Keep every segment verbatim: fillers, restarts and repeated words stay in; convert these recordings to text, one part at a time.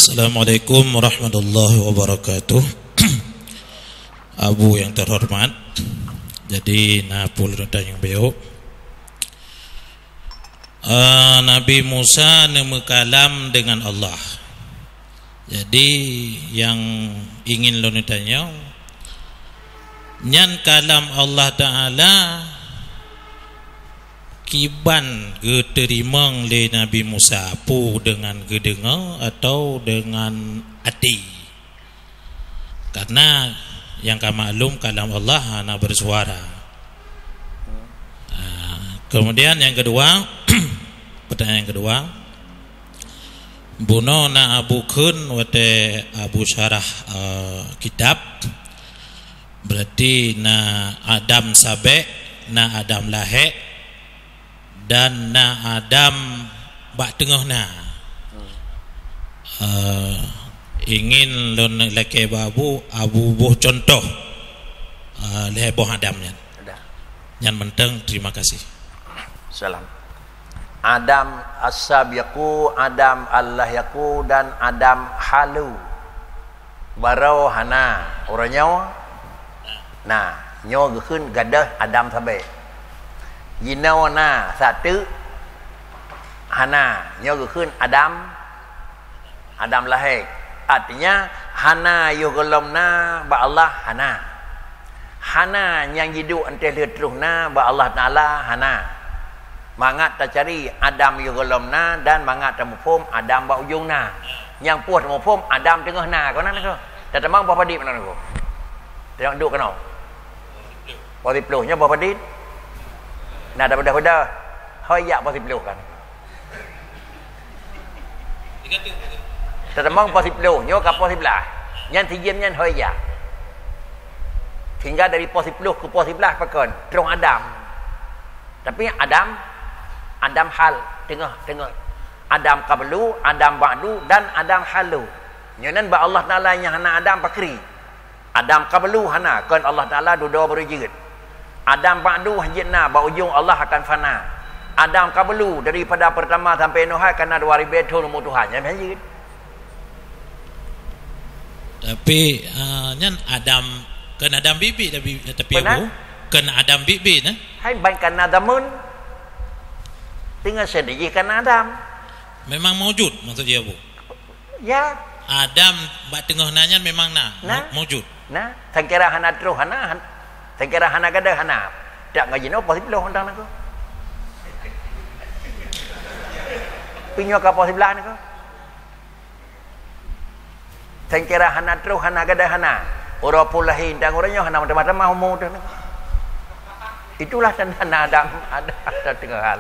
Assalamualaikum warahmatullahi wabarakatuh. Abu yang terhormat, jadi na peue lôn tanyong beuh. Eh, Nabi Musa neumeukalam dengan Allah. Jadi, nyang ingin lôn tanyong, nyan kalam Allah Taala kiban geuteurimong lé Nabi Musa, peue deungon geudeungoe atawa deungon até? Karena nyang ka maklum, kalam Allah hana bersuara. Ah, kemudian yang kedua, pertanyaan yang kedua, bunoe na Abu kheun watée Abu syarah, eh, kitab, berarti na Adam sabek, na Adam lahek, dan na Adam bak teungoh na. Eh, ingin lôn lakée bak Abu, Abu boh contoh, eh, lhée boh Adam nyan. Nyan mantong, terima kasih. Salam. Adam as-sabiqu, Adam al-lahiqu, dan Adam halu. Baroe hana, uroe nyoe na. Nyoe geukheun gadôh Adam sabek. Jinoe na, sateuk hana. Nyoe geukheun Adam, Adam lahek. Artinya, hana yoh gohlom na bak Allah, hana. Hana nyang jiduek 'oh lheueh troh na bak Allah Taala, hana. Mangat tacari Adam yoh gohlom na dan mangat tamuphom Adam bak ujong na. Nyang poh tamuphom Adam teungoh na, kon na nangko. Tatamong poh padit meunan nangko. Tanyong duek keunoe. Poh siplôh nyoe poh padit. Na tapeugah-peugah. Hôi jak poh siplôh kan. Tatamong poh siplôh, nyoe ka poh siblaih. Nyan sijeuem nyan hôi jak. Sehingga dari poh siplôh keu poh siblaih pakon? Troh Adam. Tapi Adam, Adam hal, teungoh, teungoh. Adam qablu, Adam ba'du, dan Adam halu. Nyoe nan bak Allah Taala nyang hana Adam pakri. Adam qablu hana, kon Allah Taala dudoe beureujeuet. Adam ba'du hanjeuet na, bak ujong Allah akan fana. Adam qablu, daripada pertama sampai Nuh hai kana dua ribée thon umu Tuhan, nyan hanjeuet. Tapi, ah, nyan Adam, kon Adam bibi, tapi, tapi Benar. Abu, kon Adam bibi, nah. Hai ban kana zameun. Teungoh seudeh jih kana Adam. Memang maujud, maksud jih, Abu? Ya. Adam bak teungoh na nyan memang na, Nah. mau-, maujud. Nah, sangkira hana troh hana, han-, sangkira hana gadôh hana. Tak ngaji nopo sibloh tang nangko. Pinyoe ka poh siblaih nangko. Sangkira hana troh hana gadôh hana. Uroe pun lahé tang uroe nyoe hana tamah-tamah umu teuh nangko. Itulah tanda-tanda Adam, Adam, Adam teungoh hal.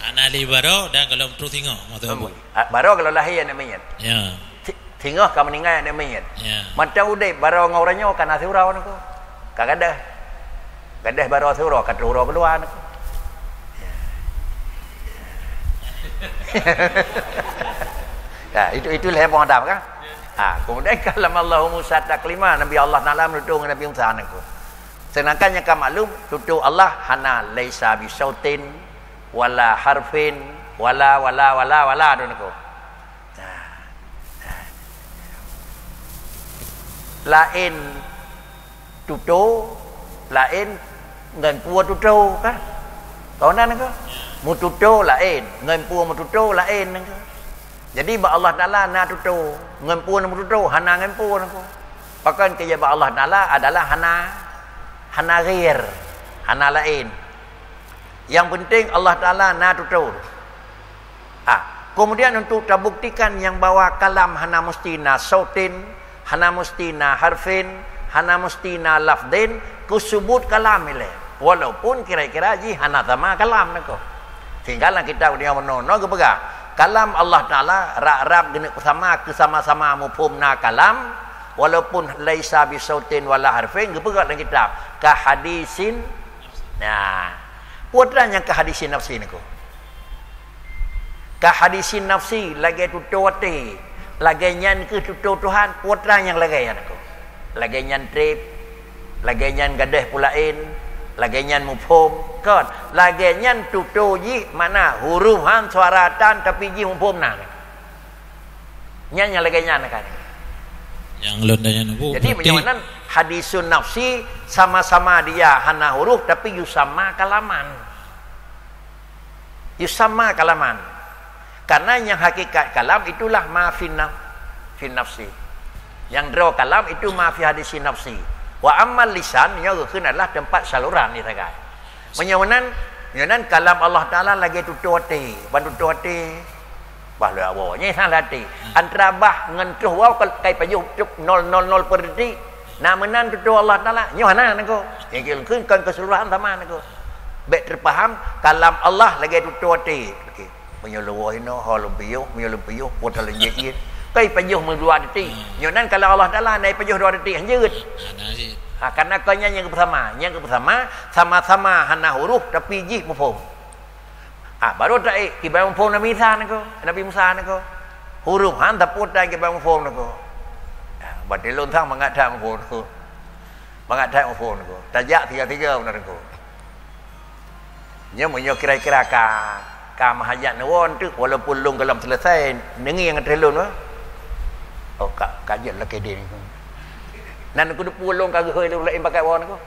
Hana lé baroe dan gohlom troh singoh, maksud Abu. Ah, baroe gohlom lahé aneuk miet. Ya. Si-, singoh ka meuninggai aneuk miet. Ya. Mantong udeb baroe ngon uroe nyoe ka na siuroe nangko. Ka gadôh. Gadôh baroe siuroe ka troh uroe keudua nangko. Ya. Ya, itu, itu lhée boh Adam kan? Ha, kemudian kalam Allahu Musa taklima, Nabi Allah Taala meututoe ngon Nabi Musa nangko. Sedangkan nyang ka maklum, tutoe Allah hana laisa bisautin wala harfin wala, wala, wala, wala tu nangko. Nah, nah. Laén tutoe, laén ngon peue tutoe kan? Kon na nangko? Meututoe laén, ngon peue meututoe laén nangko. Jadi bak Allah Taala na tutoe, ngon peue na meututoe, hana ngon peue nangko. Pakon keu jih bak Allah Taala adalah hana, hana ghair, hana laén. Yang penting Allah Taala na tutoe. Ah, kemudian untuk tabuktikan nyang bahwa kalam hana meusti na sautin, hana meusti na harfin, hana meusti na lafdin, keu subut kalam ilée. Walaupun kira-kira jih hana sama kalam nangko. Sehingga lam kitab Dunia Meunono geupeugah, kalam Allah Taala rab-rab geuneuk sama keu sama-sama muphom na kalam, walaupun laisa bisautin wala harfin, geupeugah lam kitab, ka hadisin. Nah, peue treuk nyang ka hadisin nafsi nangko. Ka hadisin nafsi lagée tutoe até, lagée nyan keuh tutoe Tuhan, peue treuk nyang lagée nyan nangko. Lagée nyan treb, lagée nyan gadôh peue laén, lagée nyan muphom, kon. Lagée nyan tutoe jih makna huruf han suara tan tapi jih muphom na. Nyan nyang lagèe nyan kan. Nyang lôn tanyong, Bu, jadi berarti meunyoe nan hadisun nafsi sama-sama dia hana huruf tapi yusamma kalaman. Yusamma kalaman. Karena nyang hakikat kalam itulah ma fi naf-, fi nafsi. Nyang droe kalam itu ma fi hadisin nafsi. Wa ammal lisan, nyoe geukheun adalah teumpat saluran ni sagai. Meunyoe nan, meunyoe nan kalam Allah Taala lagèe tutoe até, ban tutoe até. Bah lé awak nyan salah até. Antara bah ngon troh waw ka-, kai pajoh nol nol nol per detik. Na meunan tutoe Allah Taala, nyoe hana nangko. Nyang geukheun kon keseluruhan sama nangko. Bèk teupaham kalam Allah lagèe tutoe até. Okey. Meunyoe lôn woe inoe, ho lôn piôh, meunyoe lôn piôh, po ta lôn jép ié. Kai pajoh meudua detik. Nyoe nan kalam Allah Taala, na pajoh dua detik, hanjeuet. Hana jeuet. Ha, karena kon nyan nyang geupeusama. Nyang geupeusama, sama-sama hana huruf, tapi jih muphom. Ah, baru taék, kiban muphom Nabi Isa nangko, Nabi Musa nangko. Huruf han tapeutan kiban muphom nangko. Ah, berarti lôn sang mangat that muphom nangko. Mangat that muphom nangko. Tajak tiga-tiga beuna nangko. Nyoe meunyoe kira-kira ka, ka meuhajat neuwoe teuk, walaupun lôn gohlom selesai, neungieng ateueh lôn, wah. Oh, ka, ka jeuet lakèe deh nangko. Nan keudeue lôn ka geuhôi lôn laén pakai woe nangko.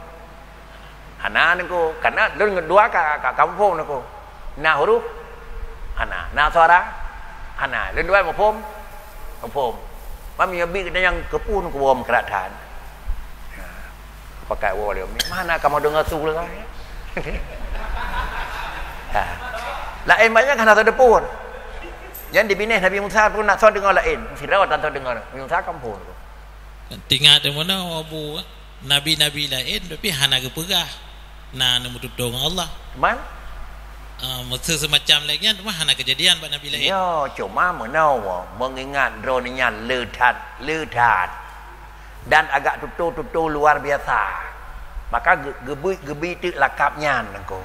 Hana nangko, karena lôn ngon dua ka, ka, ka muphom nangko. Na huruf? Hana. Na suara? Hana. Lôn dua muphom? Muphom. Mam nyoe bi geutanyoe keupeue nangko woe meukarat that. Ha. Pakai woe lé, "Mana kamu dengar su lagèe?" Ha. Laén banyak hana soe deungoe. Nyan di binéh Nabi Musa pun nak soe deungoe laén. Firaun tan soe deungoe. Nabi Musa ka muphom nangko. Tingat di mana, Abu? Nabi-nabi laén, tapi hana geupeugah na neumeututoe ngon Allah. Man? Ah, maksud semacam lagèe nyan, cuma hana keujadian bak nabi laén. Ya, cuma meunoe, meungingat droeneuh nyan le that, le that. Dan agak tutoe-tutoe luar biasa. Maka ge-, geubri, geubri teuk lakab nyan nangko.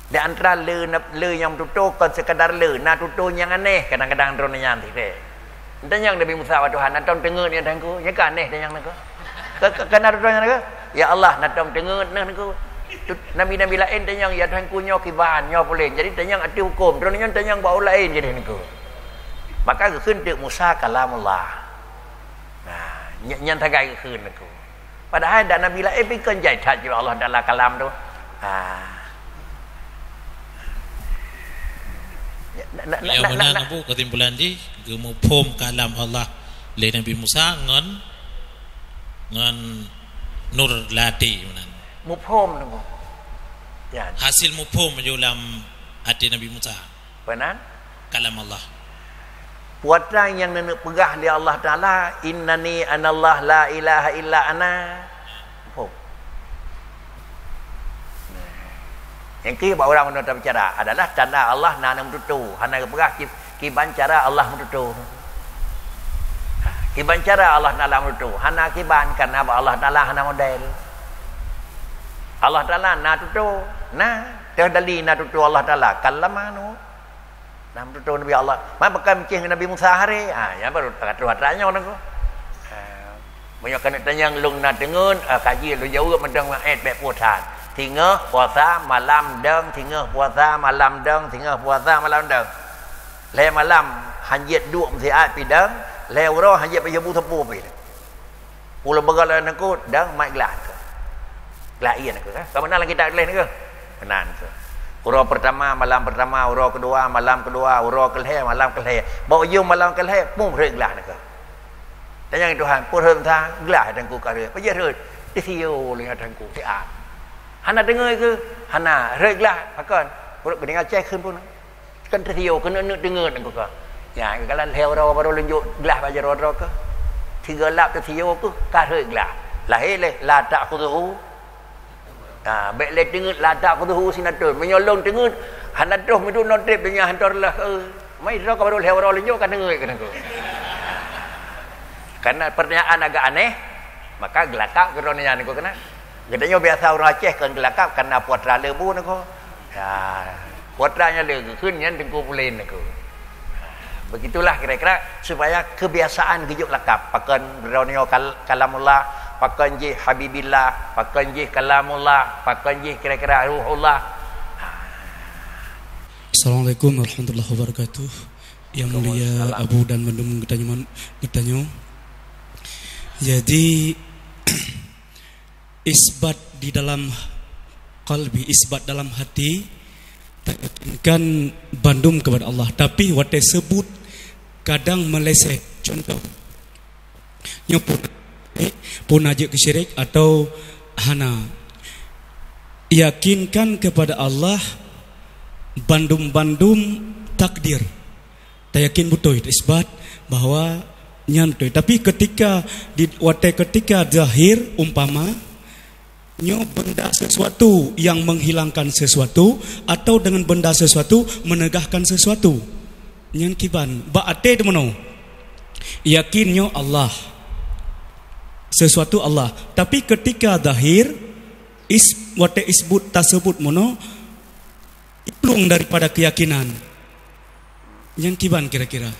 Di antara le, le nyang meututoe kon sekadar le, na tutoe nyang aneh kadang-kadang droeneuh nyan teuh. Tanyong Nabi Musa bak Tuhan, "Na tom teungeut nyoe Tuhanku?" Nyan ka aneh tanyong nangko. Ke, ke, keu na tutoe nyan nangko? "Ya Allah, na tom teungeut nyoe Tuhanku." Tu, nabi-nabi laén tanyong, "Ya Tuhanku, nyoe kiban, nyoe pulen." Jadi tanyong ateueh huköm, droeneuh nyan tanyong bak ureueng laén jadi nangko. Maka geukheun teuk Musa kalamullah. Nah, nyan, nyan sagai geukheun nangko. Padahai dak nabi laén pih kon jai that jih Allah Taala kalam tu. Ha. Na, na, na, Ya, na, na, meunan na. Abu, kesimpulan jih, geumuphom kalam Allah lé Nabi Musa ngon, ngon nur lam até meunan. Muphom tu. Ya. Hasil muphom ju lam até Nabi Musa. Peue nan? Kalam Allah. Peue atra nyang neuneuk peugah lé Allah Taala, "Innani anallah la ilaha illa ana." Muphom. Nyang keu bak ureueng meunurot bicara adalah tanda Allah na neumeututoe, hana geupeugah ki-, kiban cara Allah meututoe. Kiban cara Allah Taala meututoe, hana kiban, karena bak Allah Taala hana model. Allah Taala na tutoe, na, teuh dali na tutoe Allah Taala, kallama Nuh. Nah, meututoe Nabi Allah. Man pakon meucéh ngon Nabi Musa haré? Ha, nyan baru ka troh atra nyoe nangko. Ha, meunyoe keuneuk tanyong lôn na teungeut, ha, kaji lôn jaweueb mantong meuet bèk puoh that. Singoh puasa malam dong, singoh puasa malam dong, singoh puasa malam dong. Lhèe malam hanjeuet duek meusiat pih dong, lhèe uroe hanjeuet pajoh bu sapeue pih. Ulôn peugah lagèe nangko, dong mat glah nangko. Glah ié nangko, kan? Ka meunan lam kitab tuléh nangko. Meunan nangko. Uroe pertama, malam pertama, uroe kedua, malam kedua, uroe keulhèe, malam keulhèe. Bak ujong malam keulhèe, pum rhot glah nangko. Tanyong Tuhan, "Peue rhot meusa glah Tuhanku ka rhot?" "Pajan rhot?" "Teusiô lôn nyoe Tuhanku, siat." "Hana deungoe keuh?" "Hana." "Rhot glah, pakon?" "Peuruet geudeungoe cai kheun pun." Kan teusiô keuneuk-neuk teungeut nangko ka. Nyan, geukalon lhèe uroe barô lôn jok glah bak jaroe droe keuh. Sigoe lap teusiô keuh, ka rhot glah. Lahé lé, "La ta'khudhuhu." Ha, bèk lé teungeut, "La ta'khudhuhu sinatun." Meunyoe lôn teungeut, hana troh meuduek ngon trép donya hantom reuloh. Eh, mai droe ka barô lhèe uroe lôn jok ka teungeut keuh nangko. Karena pertanyaan agak aneh, maka geulakab keu droeneuh nyan nangko keunan. Geutanyoe biasa ureueng Aceh kon geulakab karena putra leubu nangko. Ya, putra nyang lé geukheun nyan Teungku Pulen nangko. Begitulah kira-kira supaya kebiasaan geujok lakab. Pakon droeneuh nyoe kal-, kalamullah, pakon jih habibillah, pakon jih kalamullah, pakon jih kira-kira ruhullah. Ha. Assalamualaikum warahmatullahi wabarakatuh. Yang mulia Abu dan mandum geutanyoe, geutanyoe. Jadi, isbat di dalam qalbi, isbat dalam hati, tayakinkan bandum kepada Allah. Tapi watée seubut kadang meleset. Contoh, nyoe pun, pun na jeuet keu syirik atau hana. Yakinkan kepada Allah bandum-bandum takdir. Tayakin beutôi, taisbat bahwa nyan beutôi. Tapi ketika di, watée ketika zahir, umpama, nyoe benda sesuatu yang menghilangkan sesuatu atau dengan benda sesuatu menegahkan sesuatu. Nyan kiban, bak até teuh meunoe. Yakin nyoe Allah. Sesuatu Allah. Tapi ketika zahir, is, watée isbut, taseubut meunoe, iplueng daripada keyakinan. Nyan kiban kira-kira.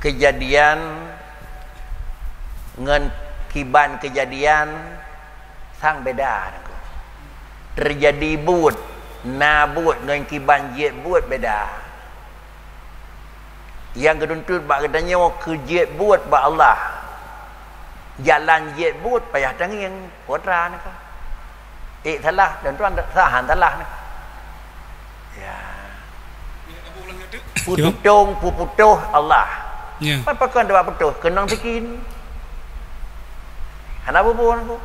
Kejadian ngon kiban kejadian sang beda. Teujadi buet, na buet ngon kiban jeuet buet beda. Nyang geutuntut bak geutanyoe keu jeuet buet bak Allah. Jalan jeuet buet payah tangieng, putra nyoe ka. Ék salah, dan tuan sahan salah nyoe. Ya. Peututong, peuputôh Allah. Ya. Apa kan dapat putôh? Keunong sikin. Hana bubuh nyoe.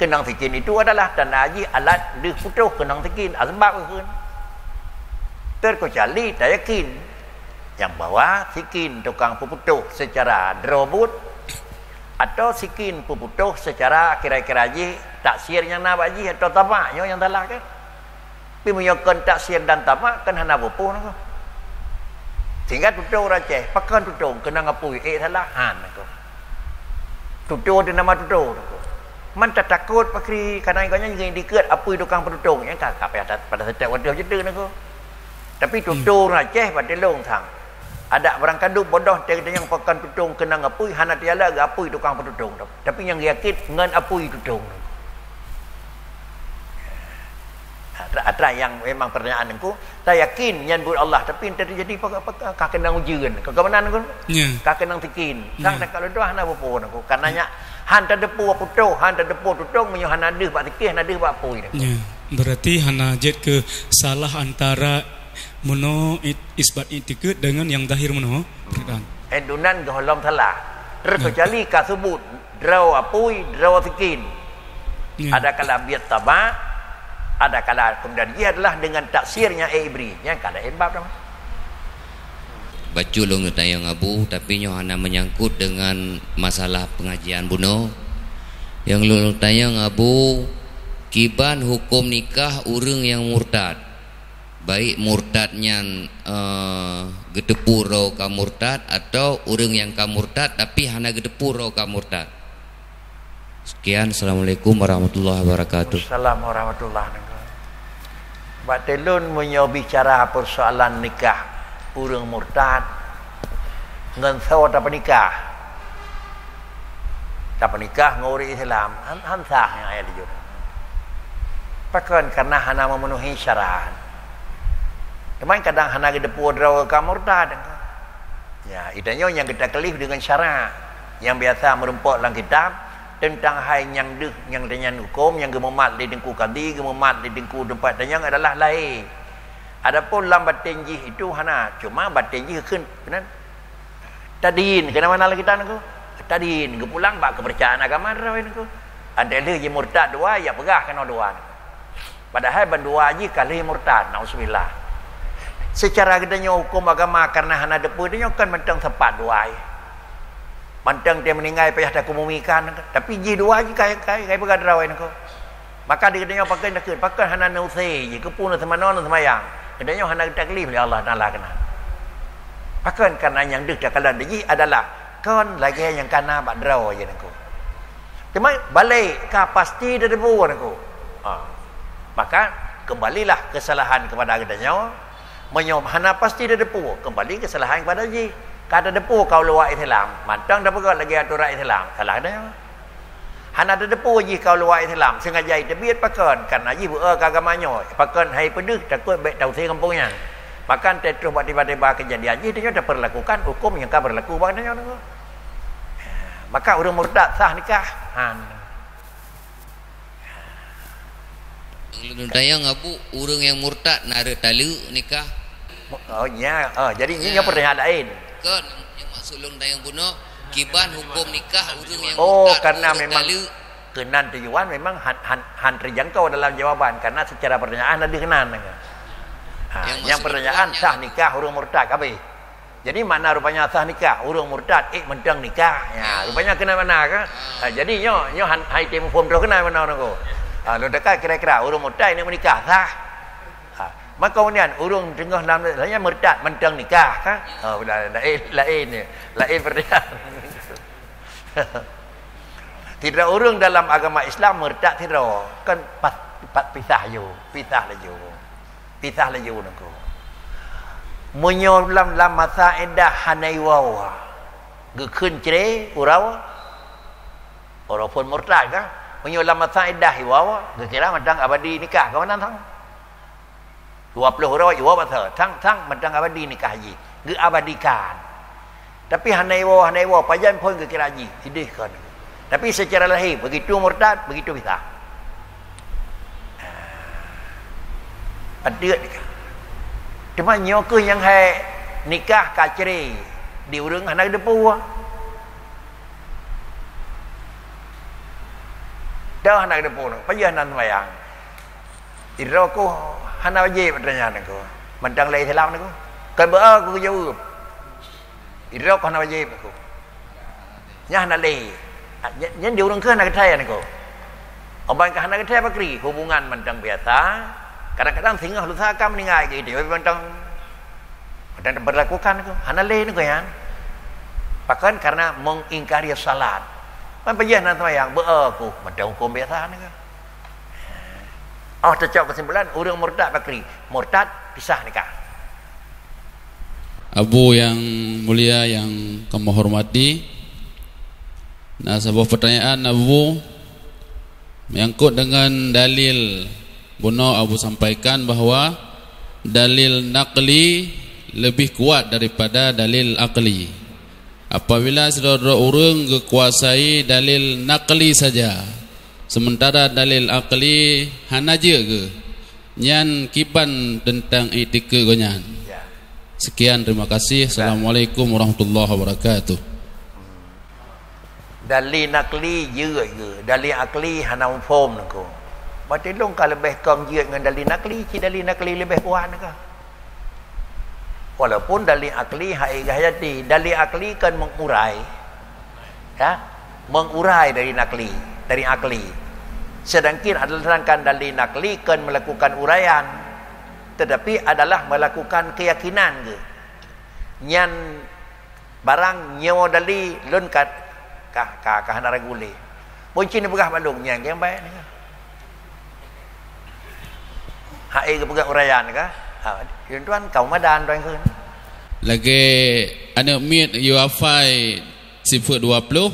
Keunong sikin itu adalah tanda jih alat deuh putôh keunong sikin. Asbab kheun. Terkecuali tayakin. Nyang bahwa sikin tukang peuputôh seucara droe buet, atau sikin peuputôh seucara kira-kira jih taksir nyang na bak jih atau tapak, nyoe nyang salah kan? Tapi meunyoe kon taksir dan tapak, kan hana peuputôh nangku. Sehingga tutong ureueng Aceh, pakon tutong, keunong apui, ék salah, han nangku. Tutong di nama tutong nangku. Man tatakot pakri, kadang gobnyan jeuet dikeue apui tukang peututong, nyan ka, ka payah pada setiap watèe jeuet nangku. Tapi tutong ureueng Aceh bak tilong sang. Adak barangkadup bodoh teuh geutanyoe pakon tutong keunong apui, hana teujalan geuapui tukang peututong. Tapi nyang yakin ngon apui tutong. Atra-atra nyang memang pertanyaan nangku, tayakin nyan buet Allah, tapi entah teujadi pa-, pa-, ka keunong ujeuen, ka keumanan nangku? Ya. Ka keunong sikin. Sang ya. Takalon tu hana peue-peue nangku. Karena nyak han tadeupue putôh, han tadeupue tutong, meunyoe hana deuh bak sikin, hana deuh bak apui nangku. Ya. Berarti hana jeuet keu salah antara meunoe it-, isbat iktikeut deungon nyang zahir meunoe, perbedaan. Eh, dunan gohlom salah. Terkecuali ka seubut droe apui, droe sikin. Ya. Adakala biet taba, adakala kemudian jih adalah dengan taksirnya, eh, ibri. Nyan ka laén bab dah. Bacut lôn geutanyong Abu, tapi nyoe hana menyangkut dengan masalah pengajian bunoe. Nyang lôn tanyong Abu, kiban huköm nikah ureuëng nyang murtad? Baik murtad nyan, eh, geuteupeue droe ka murtad, atau ureuëng nyang ka murtad tapi hana geuteupeue droe ka murtad. Sekian, Assalamualaikum warahmatullahi wabarakatuh. Assalamualaikum warahmatullahi wabarakatuh. Bak teulon meunyoe bicara persoalan nikah ureuëng murtad ngon soe tapeunikah. Tapeunikah ngon ureuëng Islam, han, han sah nyang ayat tujoh. Pakon? Karena hana memenuhi syarat. Teuma kadang hana geuteupeue droe ka murtad. Ya, geutanyoe nyang geutaklif deungon syarat nyang biasa meurumpok lam kitab teuntang hai nyang deuh nyang tanyan huköm nyang geumumat lé Teungku Kadi, geumumat lé Teungku teumpat tanyong adalah lahé. Adapun lam baten jih itu hana, cuma baten jih kheun keunan. Tadin, keunan mana lagée tan nangku? Tadin, geupulang bak keupeurcayaan agama droe nangku. Antara lheueh jimurtad dua, ya peugah keunoe dua nangku. Padahai bandua jih ka lheueh murtad, naudzubillah. Seucara geutanyoe huköm agama kareuna hana teupeu, tanyoe kan mantong sapat dua. Mantong teuh meuninggai payah takeumumikan, tapi jih dua jih ka, ka, ka peugah droe nangku. Maka di geutanyoe pakon takheun, pakon hana neusé jih, keupeue neuseumanö neuseumayang. Geutanyoe hana geutaklif lé Allah Taala keunan. Pakon? Kareuna nyang deuh takalon di jih adalah kon lagée nyang kana bak droe jih nangku. Teuma balek ka pasti tateupeue nangku. Ha. Maka keumbalilah keusalahan keupada geutanyoe. Meunyoe hana pasti tateupeue, keumbali keusalahan keupada jih. Ka tateupeue ka u luwa Islam, mantong tapeugöt lagée atoran Islam, salah geutanyoe. Hana teuteupeue jih keu luwa Islam, sengaja jiteubiet pakon, karena jih beu-e keu agama nyoe. Pakon hai peudeuh, takot bèk tausé gampông nyan. Maka teutroh bak tiba-tiba keujadian jih, tanyoe tapeurlakukan huköm nyang ka beurlaku bak tanyoe. Maka ureuëng murtad sah nikah. Han. Lôn tanyong, Abu, ureuëng nyang murtad na rhot taleuek nikah? Oh, nya. Oh, jadi ini nya pertanyaan lain. Kon, nyang maksud lôn tanyong bunoe, kiban huköm nikah ureuëng nyang Oh, murtad karena rhot memang taleuek? Keunan tujuan memang han, han, han terjangkau dalam jawaban, karena secara pertanyaan ada keunan. Ha, Nyang nyang maksud pertanyaan lôn sah nikah ureuëng murtad, habis. Jadi makna rupanya sah nikah, ureuëng murtad, eh, mantong nikah. Ya, rupanya keunan makna kan? Ha, jadi nyoe, nyoe han, hai tem phom troh keunan makna nyoe. Ha, lôn teuka kira-kira ureuëng murtad ni meunikah sah. Ha, maka kemudian ureuëng teungoh lam, lam murtad mantong nikah kan? Ha, udah lain, lain ni. Lain pertanyaan. Tidak ureuëng dalam agama Islam murtad tidak. Kan pas, pas pisah ju, pisah laju. Pisah laju nangko. Meunyoe lam, lam masa iddah hana iwoe, geukheun cre uroe, uroe phon murtad ka. Meunyoe lam masa iddah iwoe, geukira mantong abadi nikah ka meunan sang. Dua ploh uroe iwoe masa, sang, sang mantong abadi nikah jih, geuabadikan. Tapi hana iwoe, hana iwoe, pajan phon geukira jih, ideh kon. Tapi secara lahé, begitu murtad, begitu pisah. Adeuk nikah. Cuma nyoe kheueh nyang hai nikah ka cre di ureuëng hana geuteupeue. Dah hana geuteupeue, pajan hana seumayang. Idroe kheueh hana wajéb tanya nangko. Mantong lé Islam nangko. Kon beu aku jaweueb. Idroe kheueh hana wajéb aku. Nyan hana lé. Nyan, nyan di ureuëng kheueh hana geuthai nangko. Oban ka hana geuthai pakri, hubungan mantong biasa. Kadang-kadang singoh lusa ka meuninggai geuh itu, mantong, mantong berlakukan nangko. Hana lé nangko nyan. Pakon karena mengingkari salat. Kan pajan hana seumayang, beu aku, mantong huköm biasa nangko. Oh, teucok keusimpulan, ureuëng murtad pakri. Murtad, pisah nikah. Abu yang mulia yang kami hormati, na saboh pertanyaan, Abu, menyangkut dengan dalil bunoe Abu sampaikan bahwa dalil naqli lebih kuat daripada dalil akli. Apabila sidroe-droe ureuëng geukuasai dalil naqli saja, sementara dalil akli hana jeuet geuh, nyan kiban teuntang iktikeuet gobnyan? Ya. Sekian, terima kasih. Assalamualaikum warahmatullahi wabarakatuh. Dalil naqli jeuet geuh, dalil akli hana muphom nangko. Berarti lôn ka leubeh kom jeuet ngon dalil naqli, ci dalil naqli leubeh kuat nangko. Walaupun dalil akli hai geuhayati, dalil akli kan mengurai, ya, mengurai dari naqli, dari akli. Sedangkan adalah, sedangkan dalil naqli kan melakukan uraian, tetapi adalah melakukan keyakinan geuh. Nyan barang nyoe dalil lôn ka, ka, ka, ka hana ragu lé. Pun cit neupeugah bak lôn nyan nyang baik nyoe. Hai geupeugah uraian ka? Ha, tuan-tuan ka madan tuan kheun. Lagée aneuëk miet yue hafai sifeuet dua ploh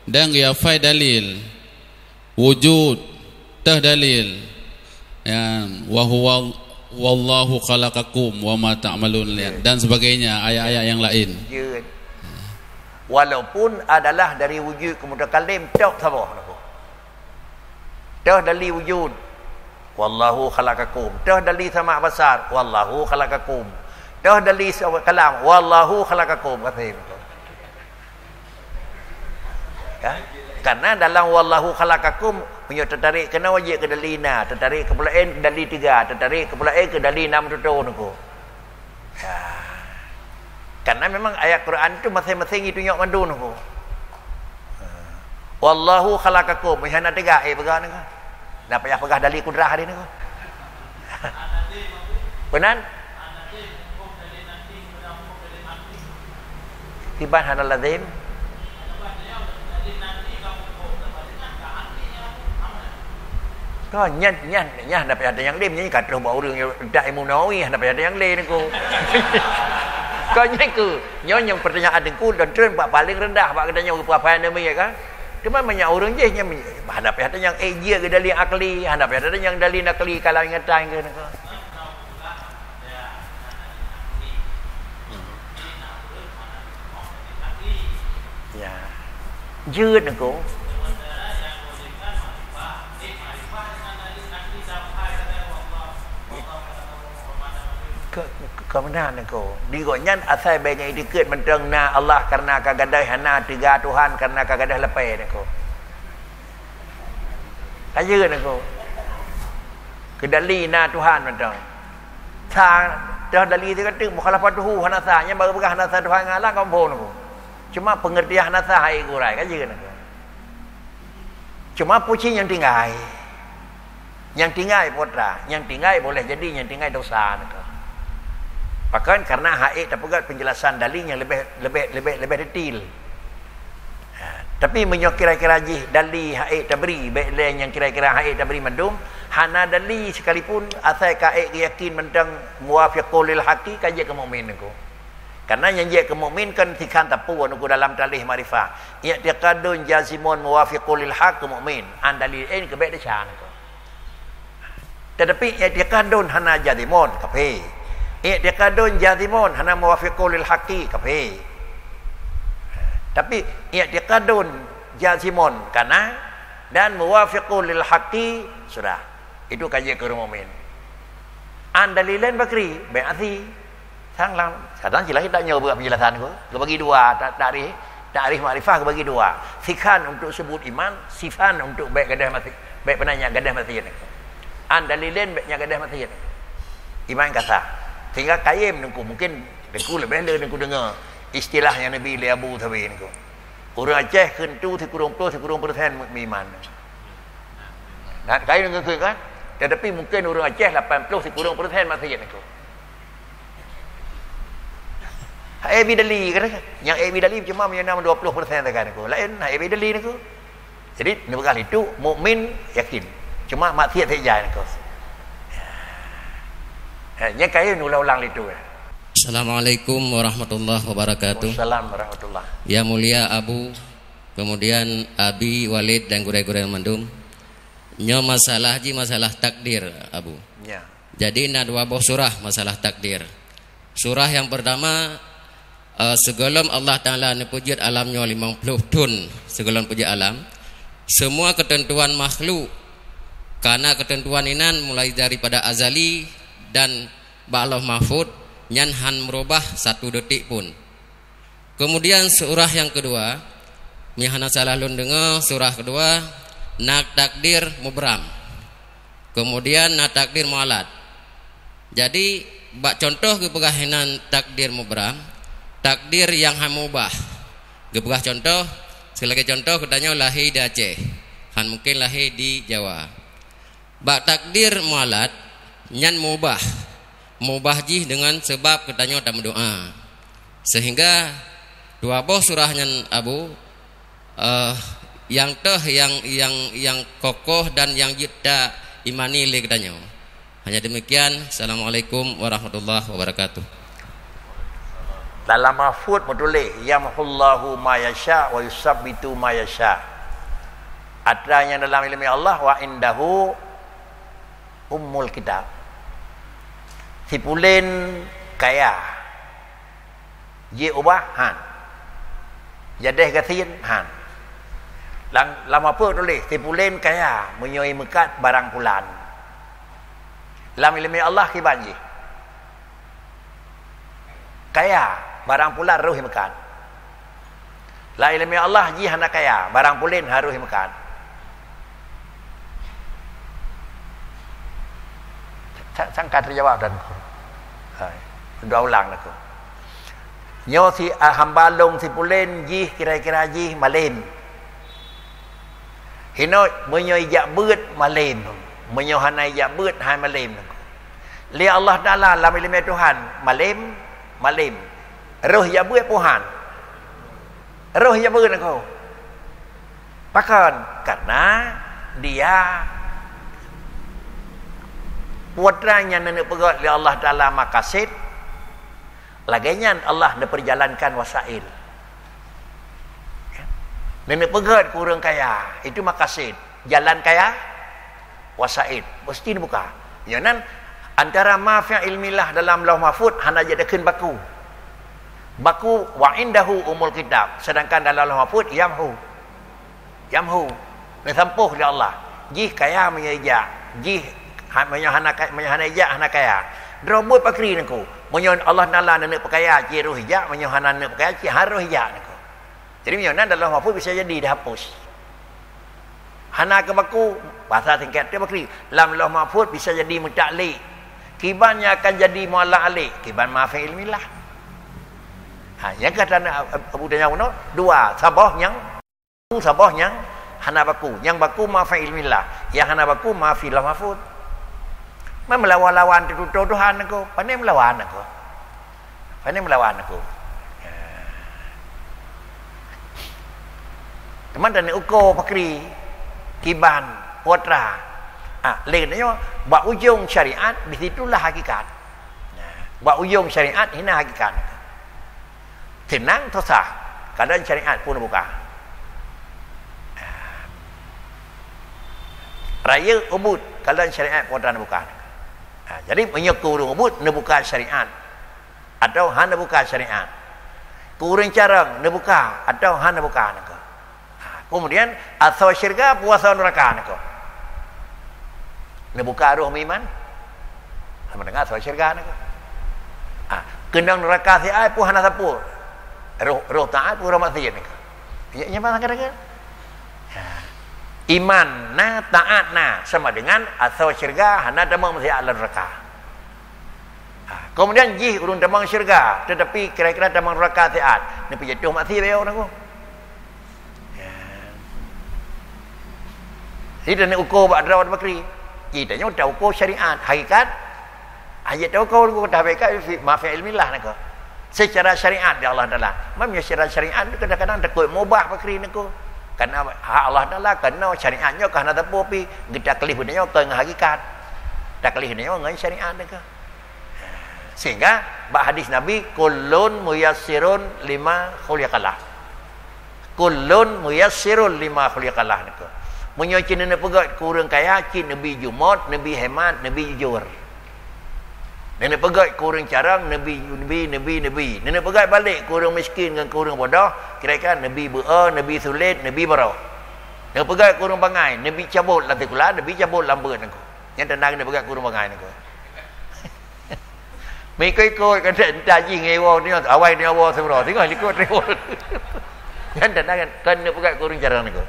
dan geuhafai dalil wujud, teuh dalil. Ya, wa huwa, wallahu khalaqakum wa ma ta'malun, dan sebagainya, ayat-ayat yang lain. Jeuet. Walaupun adalah dari wujud keu mutakallim, teuh saboh nangko. Teuh dalil wujud, wallahu khalaqakum. Teuh dalil sama' basar, wallahu khalaqakum. Teuh dalil sama' kalam, wallahu khalaqakum. Ka seuh. Ya? Karena dalam wallahu khalaqakum, meunyoe teutarek keunoe jeuet keu dalil na, teutarek keu peulaén dalil tiga, teutarek keu peulaén keu dalil nam tutoe nangko. Ya. Karena memang ayat Quran tu masing-masing jitunyok mandum nangko. Ha. Wallahu khalaqakum, meuhana teuga, eh, peugah nangko. Dah payah peugah dalil kudrah hari nangko. Penan? Kiban hana lazim. Ka nyan, nyan, nyan hana payah tanyong lé, nyan ka troh bak ureuëng nyang dak Imam Nawawi, hana payah tanyong lé nangko. Ka nyan keuh, nyoe nyang pertanyaan teungku dan treun bak paling rendah bak geutanyoe keu peue-peue nyang ka. Cuma meunyoe ureuëng jih nyang, hana payah tanyong, eh, jeuet keu dalil akli, hana payah tanyong dalil nakli, kalau ingatan keu niko. Ya. Jeuet niko. Ke-, ke-, keunan niko. Di gobnyan asai bèk nyang itikeuet mantong na Allah kareuna ka gadôh, hana teuga Tuhan kareuna ka gadôh lapée niko. Ka jeuet niko. Keu dalil na Tuhan mantong. Sa, toh dalil teuka teuk mukhalafatuhu hana sa, nyan bak geupeugah hana sa Tuhan ngon Allah, ka muphom niko. Cuma peungeurtian hana sa hai geurai, ka jeuet niko. Cuma puci nyang tinggai. Nyang tinggai putra, nyang tinggai boleh jadi nyang tinggai dosa niko. Pakon? Karena hak ék tapeugah penjelasan dalil nyang lebih, lebih, lebih, lebih detail. Ha, tapi meunyoe kira-kira jih dalil hak ék tabri, bèk lé nyang kira-kira hak ék tabri mandum, hana dalil sekalipun, asai ka ék geuyakin mantong muwafiqul lil haqqi, ka jeuet keu mukmin niko. Karena nyang jeuet keu mukmin kan sikhan tapu niko dalam taléh makrifah. I'tiqadun jazimun muwafiqul lil haqq keu mukmin. An dalil laén keu bèk desya niko. Tetapi i'tiqadun hana jazimun, kafé. I'tiqadun jazimun hana muwafiqul lil haqqi, kafé. Tapi i'tiqadun jazimun kana dan muwafiqul lil haqqi, sudah. Itu ka jeuet keu ureuëng mukmin. An dalil laén bakri, bèk asi. Sang lam, kadang silahkan tak nyoe buat penjelasan ku. Kebagi dua, ta-, takrif, takrif makrifah kebagi dua. Sikhan untuk sebut iman, sikhan untuk bèk gadôh masi-, bèk peunan nyan gadôh maksiet. An dalil laén bèk nyan gadôh maksiet. Iman ka sah. Sehingga kayém niko, mungkin niko leubeh le niko deungoe istilah nyang neubi lé Abu Thabi niko. Ureuëng Aceh kheun tu sikureueng ploh sikureueng persen meuiman. Nah, kayém ngon kheun kan? Tetapi mungkin ureuëng Aceh lapan ploh sikureueng persen maksiet niko. Hak ék bi dalil kata, nyang ék bi dalil cuma meunyoe na dua ploh persen sagai niko. Laén hak ék bi dalil niko. Jadi, neupeugah lé tu mukmin yakin. Cuma maksiet saja niko. Ha, nyang kayém ulang-ulang lé tu. Assalamualaikum warahmatullahi wabarakatuh. Waalaikumsalam warahmatullah. Yang mulia Abu, kemudian Abi, Walid dan gurée-gurée mandum. Nyoe masalah jih masalah takdir, Abu. Ya. Jadi na dua boh surah masalah takdir. Surah yang pertama, eh, sigohlom Allah Taala neupeujeuet alam nyoe limong ploh thon sigohlom peujeuet alam, semua keuteuntuan makhluk, karena keuteuntuan inan mulai daripada azali dan bak Lauh Mahfud, nyan han meurubah satu detik pun. Kemudian surah yang kedua, meunyoe hana salah lôn deungoe, surah kedua, na takdir mubram. Kemudian na takdir mualat. Jadi, bak contoh geupeugah inan takdir mubram, takdir nyang han meubah. Geupeugah contoh, sebagai contoh geutanyoe lahé di Aceh, han mungken lahé di Jawa. Bak takdir mualat, nyan meubah. Meubah jih deungon seubab geutanyoe tameudoá. Sehingga dua boh surah nyan, Abu, eh, nyang teuh, nyang, nyang, nyang kokoh dan nyang jeuet taimani lé geutanyoe. Hanya demikian. Assalamualaikum warahmatullahi wabarakatuh. Dalam Mahfud meutuléh, "Yamhullahu ma yasha wa yusabbitu ma yasha." Atra nyang dalam ileumé Allah, "Wa indahu ummul kitab." Si pulen kaya, jiubah han. Jadeh gasien han. Lam, lam apa tuléh, si pulen kaya meunyoe meukat barang pulan. Lam ileumé Allah kiban jih. Kaya, barang pulan roh meukat. Lam ileumé Allah jih hana kaya, barang pulen harôh meukat. Sa-, sangka teujawab dan hai. Dua ulang lakoe. Nyoe si, ah, hamba lôn si pulen jih kira-kira jih malem. Hinoe meunyoe ijak beuet malem, meunyoe hana ijak beuet hai malem. Lé Allah Taala lam ileumé Tuhan, malem, malem. Roh ijak beuet puhan. Roh ijak beuet lakoe. Pakon? Karena dia putra nyang neuneuk peugét lé Allah Taala maqasid, lagée nyan Allah neupeujalankan wasail. Ya. Neuneuk peugét keu ureuëng kaya, itu maqasid. Jalan kaya, wasaid. Mesti neubuka. Nyoe nan antara ma fi ilmillah dalam Lauh Mahfuz hana jadakheun baku. Baku wa indahu umul kitab, sedangkan dalam Lauh Mahfuz yamhu. Yamhu. Neusampôh lé Allah. Jih kaya meunyoe ijak, jih ha-, meunyoe hana ka-, meunyoe hana ijak hana kaya. Droe buet pakri nangku. Meunyoe Allah Taala neuneuk peukaya cit roh ijak, meunyoe hana neuneuk peukaya cit harôh ijak nangku. Jadi meunyoe nan dalam Lauh Mahfuz bisa jadi dihapus. Hana keu baku, bahasa singkat teuh bakri. Lam Lauh Mahfuz bisa jadi mutaklid. Kiban nyang akan jadi muallaq alik, kiban ma fi ilmillah. Ha, nyang kata Abu Danyah bunoe, dua, saboh nyang, saboh nyang hana baku. Nyang baku ma fi ilmillah, nyang hana baku ma fi Lauh Mahfuz. Meulawan-lawan teututoe Tuhan aku, pandai meulawan aku. Pane meulawan aku. Teuma dan uko pakri kiban putra. Ah, lé nyoe bak ujong syariat di situlah hakikat. Bak ujong syariat hina hakikat. Tenang susah, kadang syariat pun buka. Raya ubut, kadang syariat pun buka. Ha, jadi meunyoe keu ureuëng ubut neubuka syariat. Atawa hana buka syariat. Keu ureuëng carông neubuka atawa hana buka nangko. Ha, kemudian asoe syeuruga puasa neuraka nangko. Neubuka roh meuiman. Sama dengan asoe syeuruga nangko. Ha, keunong neuraka siat pun hana sapeue. Roh, roh taat pun roh maksiat nangko. Ya, ya, mana kadang-kadang? Ha. Iman na, taat na, sama dengan asoe syeuruga hana tamong maksiat lam neuraka. Ha, kemudian jih ureuëng tamong syeuruga, tetapi kira-kira tamong neuraka siat, neupeujatuh maksiat bak ureuëng tu. Ya. Jadi neuuko bak droe bakri. Kita nyoe tauko syariat, hakikat. Ayat tauko ureuëng tu hakikat ma fi ilmillah nangko. Secara syariat di Allah Taala. Memang secara syariat tu kadang-kadang takot mubah bakri nangko. Karena hak Allah Taala, karena syariat nyoe ka hana teupeu pi, geutaklif nyoe keu hakikat. Taklif nyoe ngon syariat nangko. Sehingga bak hadis Nabi, "Kullun muyassirun lima khuliqalah." "Kullun muyassirun lima khuliqalah" nangko. Meunyoe cit neuneuk peugét keu ureuëng kaya, cit neubi jumôt, neubi hemat, neubi jujur. Neuneuk peugét keu ureuëng carông, neubi, neubi, neubi, neubi. Neuneuk peugét balek keu ureuëng miskin ngon keu ureuëng bodoh, kira-kira neubi beuo, neubi sulet, neubi barô. Neuneuk peugét keu ureuëng bangai, neubi cabot lam sikula, neubi cabot lam beuet nangko. Nyan tanda neuneuk peugét keu ureuëng bangai nangko. Meuikot-ikot kan, entah jih ngon woe nyoe, awai nyoe woe siuroe, singoh likot nyoe woe. Nyan tanda kan, kan neupeugét keu ureuëng carông nangko.